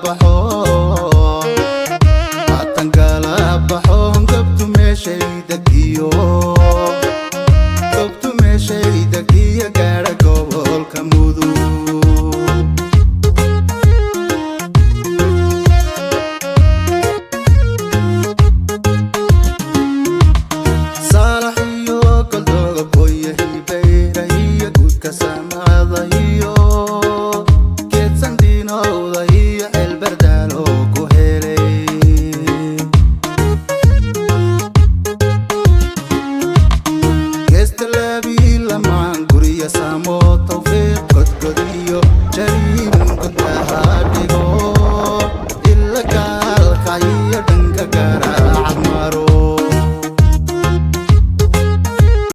Baxo haatan kala baxo, gobtu meeshay degiyo, gobtu meeshay degiyo, gaadha gobolka Mudug. Saalax iyo Goldoga, Boyahi, Bayra iyo guudka samada iyo Geedsandiinowda iyo Ceelbardaalo ku helay. Geesta Laabi Lamaan, Guriya, Samo, Tawfiiq, Godgod iyo Jariiban godkaha.